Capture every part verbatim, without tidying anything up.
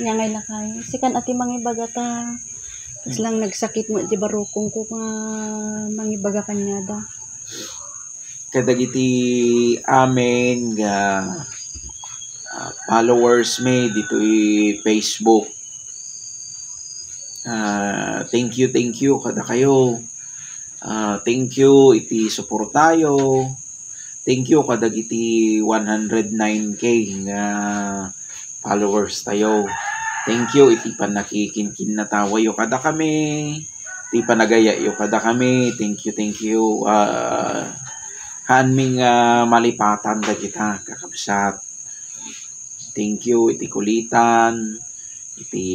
Nya ngay lakay. Sikan a ti mangibaga ta. Kasla nagsakit met ti barukongko nga mangibaga kaniada. Kadagiti amin nga, ah, followers mi ditoy Facebook. Ah, thank you, thank you kadakayo. Ah, thank you iti suportayo. Thank you kadagiti one hundred nine K nga followers tayo. Thank you iti pannakikinkinnatawayo kadakami, iti panagayatyo kadakami. Thank you, thank you. Ah, haanmi nga malipatan dagita, kakabsat. Thank you iti kulitan, iti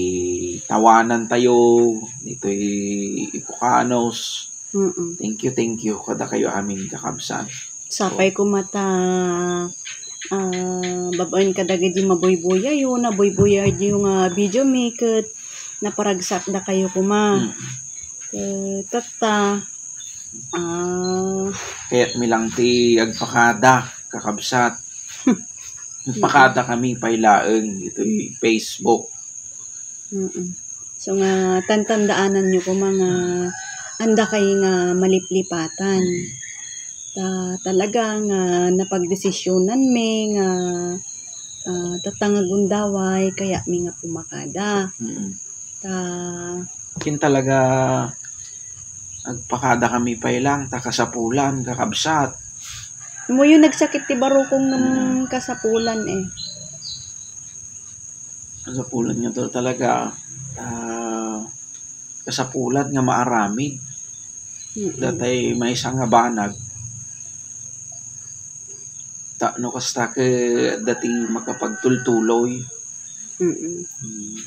tawanan tayo, iti ipukanos. Mm-mm. Thank you, thank you kadakayo amin, kakabsat. Sapay koma ta, ah, bab-en kadagiti mabuybuyayo, nabuybuyayo nga video mi ket naparagsakdakayo koma. Mm. Ket tatta, ah, kayatmi lang ti agpakada, kakabsat. Agpakada kami pay laeng ditoy Facebook. Mm-mm. So nga, tantandaananyo koma nga andakay nga maliplipatan. Ta-, talaga nga napagdesisyonan mi nga, ah, tatta nga gundaway, kayatmi nga pumakada. Mm. Ta Kin talaga, agpakada kami pay lang, ta kasapulan, kakabsat. Moyo nagsakit ti barukong ngem kasapulan eh. Kasapulan nga to talaga, ah, kasapulan nga maaramid. Mm-mm. Datay maysa nga banag. Ta-, no kasta ket adda ti makapagtultuloy. Mm-mm. Mm.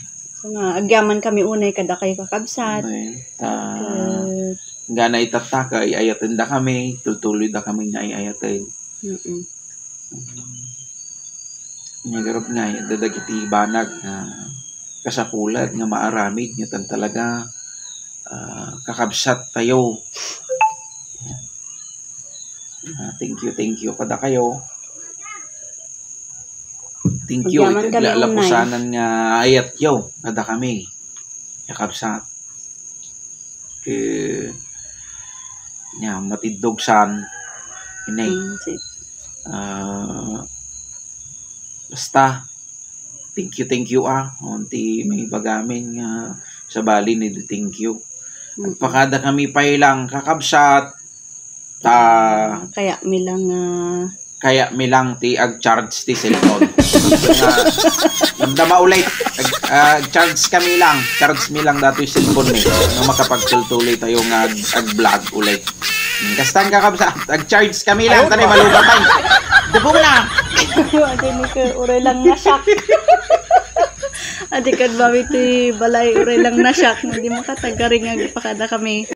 So nga, agyaman kami unay kadakayo kakabsat. Unay, ta-, ket gana itatta, ay-ayatendakami, tultuloydakami nga ay-ayaten. Mm-mm. Nya garud nga, adda dagiti banag nga kasapulan nga maaramid nga tan talaga, ah, kakabsat tayo. Ah, thank you, thank you kadakayo. Thank you iti aglalapusanan nga ayatyo kadakami, kakabsat. Ket, nya, matiddog san, ini. Mm, si- Ah, basta, thank you, thank you, ah. Awan ti mangibagamin nga sabali ni di thank you. Mm. Agpakadakami pay lang, kakabsat. Ta- Ah, kayatmi lang, ah, kayatmi lang ti ag-charge ti cellphone. Nga, damdama ulit. Ag-, ah, ag-charge kami lang. Charge mi lang datoy cellphone mi. No makapagtultuloy tayo nga ag-, ag-vlog ulit. Hmm, kastan kakabsat, ag-charge kami lang. Ayaw tanay pa. Malubatan. Dubong na. Adi ni ka, uray lang na-shock. Adi kad bawi ti balay, uray lang na-shock. Hindi makatagaring nga agpakada kami.